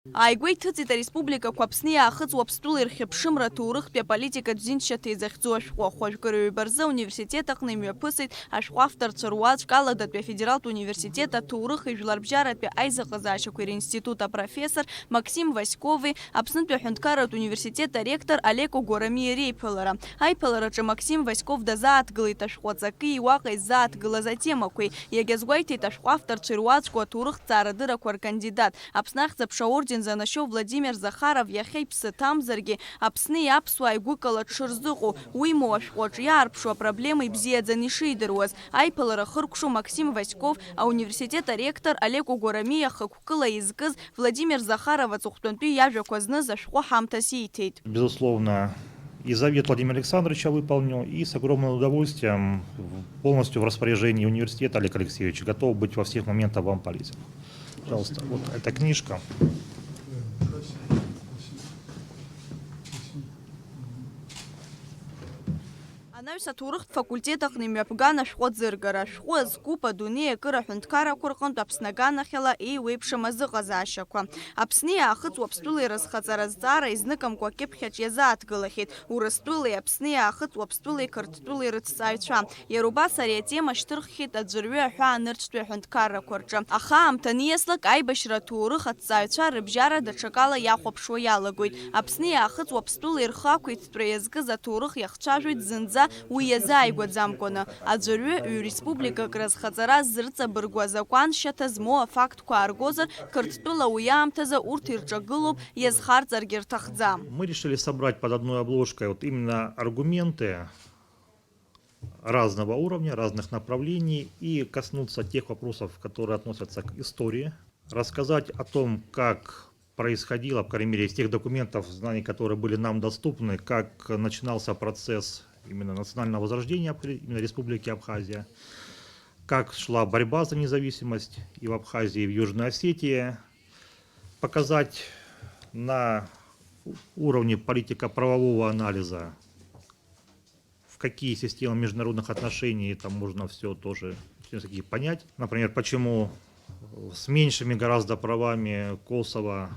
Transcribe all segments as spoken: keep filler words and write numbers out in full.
Ааигәа иҭыҵит ареспубликақәа Аԥсни Аахыҵ Уаԥстәылеи рхьыԥшымра аҭоурыхтәи аполитикатә зиншьа ҭеиҵахьӡу ашәҟәы. Хәажәкы рыҩба рзы ауниверситет аҟны имҩаԥысит ашәҟәы авторцәа руаӡәк, Аладатәи афедералтә университет аҭоурых-ижәларбжьаратәи аизыҟазаашьақәеи ринститут апрофессор Максим Васькови Аԥснытәи аҳәынҭқарратә университет аректор Олег Огорамиа реиԥылара. Аиԥылараҿы Максим Васьков дазааҭгылеит ашәҟәы аҵаки уаҟа иззааҭгылаз атемақәеи. Иагьазгәеиҭеит ашәҟәы авторцәеи руаӡәку аҭоурыхҭҵаарадырақәа ркандидат, Аԥсны Ахьӡ-аԥша аорден занашьоу Владимир Захаров иахьа иԥсы ҭамзаргьы, Аԥсни аԥсуааи гәыкала дшырзыҟоу, уимоу ашәҟәы аҿы иаарԥшу апроблема ибзиаӡаны ишидыруаз, аиԥылара хыркәшоу Максим Васьков, ауниверситет аректор Олег Огорамиа хықәкыла изкыз Владимир Захаров аҵыхәтәантәи иажәақәа зныз ашәҟәы ҳамҭас ииҭеит. Безусловно, и завет Владимира Александровича выполню, и с огромным удовольствием в-, полностью в распоряжении университета, Олег Алексеевич, готов быть во всех моментах вам полезен. Пожалуйста, вот эта книжка. Анаҩс аҭоурыхтә факультет аҟны имҩаԥган ашәҟәы аӡыргара. Ашәҟәы азкуп адунеи акыр аҳәынҭқаррақәа рҟынтә Аԥсны аганахьала еиуеиԥшым азыҟазаашьақәа. Аԥсни Аахыҵ Уаԥстәылеи рызхаҵара азҵаара изныкымкәа акьыԥхь аҿы иазааҭгылахьеит. Урыстәылеи Аԥсни Аахыҵ Уаԥстәылеи Қырҭтәылеи рыҭҵааҩцәа. Иара убас ари атема шьҭырххьеит аӡәырҩы аҳәаа нырцәтәи аҳәынҭқаррақәа рҿы. Аха аамҭа аниаслак аибашьра аҭоурых аҭҵааҩцәа рыбжьара даҽакала иахәаԥшуа иалагоит. Аԥсни Аахыҵ Уаԥстәылеи рхы ақәиҭтәра иазкыз аҭоурых иахцәажәоит зынӡа уи иазааигәаӡамкәаны. Аӡәырҩы ҩ-республикак разхаҵара ззырҵабыргу азакәан шьаҭа змоу афактқәа ааргозар, Қырҭтәыла уи аамҭазы урҭ ирҿагылоуп, иазхарҵаргьы рҭахӡам. Мы решили собрать под одной обложкой вот именно аргументы разного уровня, разных направлений и коснуться тех вопросов, которые относятся к истории, рассказать о том, как происходило, по крайней мере, из тех документов, знаний, которые были нам доступны, как начинался процесс именно национального возрождения Абхи-, именно Республики Абхазия, как шла борьба за независимость и в Абхазии, и в Южной Осетии, показать на уровне политико-правового анализа, в какие системы международных отношений там можно все тоже всё-таки понять. Например, почему с меньшими гораздо правами Косово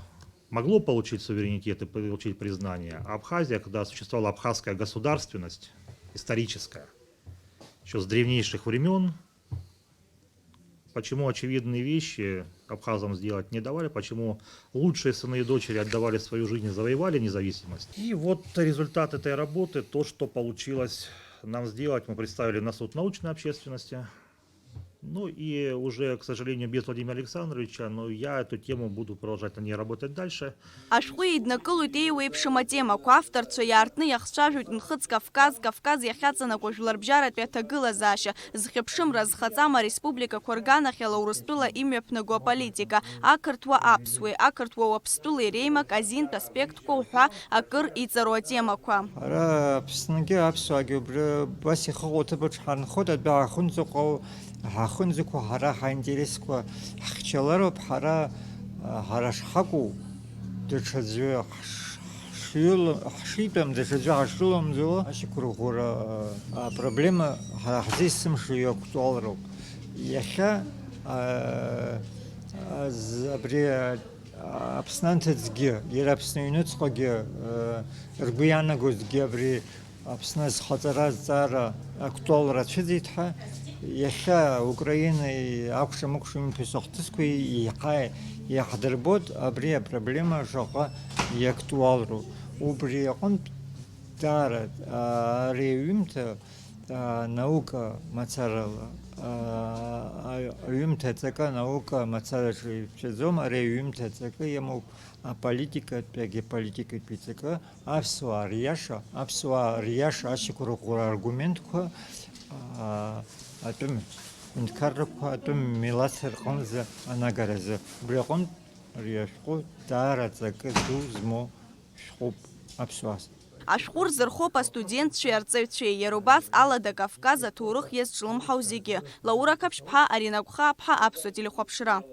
могло получить суверенитет и получить признание, а Абхазия, когда существовала абхазская государственность историческая, еще с древнейших времен, почему очевидные вещи абхазам сделать не давали, почему лучшие сыны и дочери отдавали свою жизнь и завоевали независимость. И вот результат этой работы, то, что получилось нам сделать, мы представили на суд научной общественности. Ну и уже, к сожалению, без Владимира Александровича, но я эту тему буду продолжать на ней работать дальше. Ашәҟәы еиднакылоит еиуеиԥшым атемақәа, авторцәа иаартны иахцәажәоит Нхыҵ Кавказ, Кавказ иахьаҵанакуа жәларбжьаратәи аҭагылазаашьа, зхьыԥшымра зхаҵам ареспубликақәа рганахьала Урыстәыла имҩаԥнаго аполитика, ақырҭуа аԥсуеи, ақырҭуа Уаԥстәылеи реимак, азинтә аспектқәа уҳәа акыр иҵару атемақәа. Ара Аԥсныгьы аԥсуаагьы убри убас ихыҟоу аҭыԥаҿ ҳанхоит, адәы ҳахынӡаҟоу, ҳахынӡақәоу ҳара ҳаинтересқәа ҳхьчалароуп, ҳара, ҳара шҳакәу, даҽаӡәы ҳш-, ҳшиула-, ҳшитәым, даҽаӡәы ҳашрыламӡо, ашьақәырӷәӷәара апроблема ҳара ҳзы есымша иактуалроуп. Иахьа, а, а, з-, абри, а, Аԥсны анҭыҵгьы, иара Аԥсны аҩныҵҟагьы, а, ргәы иаанагозгьы абри Аԥсны азхаҵара азҵаара актуалра ацәыӡит ҳәа, иахьа Украинеи акәша-мыкәша имҩаԥысо ахҭысқәа еиҳа иаҳдырбоит абри апроблема шаҟа иактуалроу. Убри аҟынтә даара, а, ари аҩымҭа, а, наука мацарала, а, а, аҩымҭа аҵакы анаука мацараҿы иԥҵәаӡом, ари аҩымҭа аҵакы иамоуп аполитикатәи, агеополитикатәи ҵакы. Аԥсуаа риаша, аԥсуаа риаша ашьақәырӷәӷәара аргументқәа, аа, атәым ҳәынҭқаррақәа, атәым милаҭ рҟынӡа анагаразы. Убри аҟынтә ари ашәҟәы даара аҵакы ду змоу шәҟәуп аԥсуаа. Ашәҟәы рзырхоуп астудентцәеи арҵаҩцәеи, иара убас Алада Кавказ аҭоурых иазҿлымҳау зегьы. Лаура Қаԥшьԥҳа, Арина Гәхааԥҳа, Аԥсуа телехәаԥшра.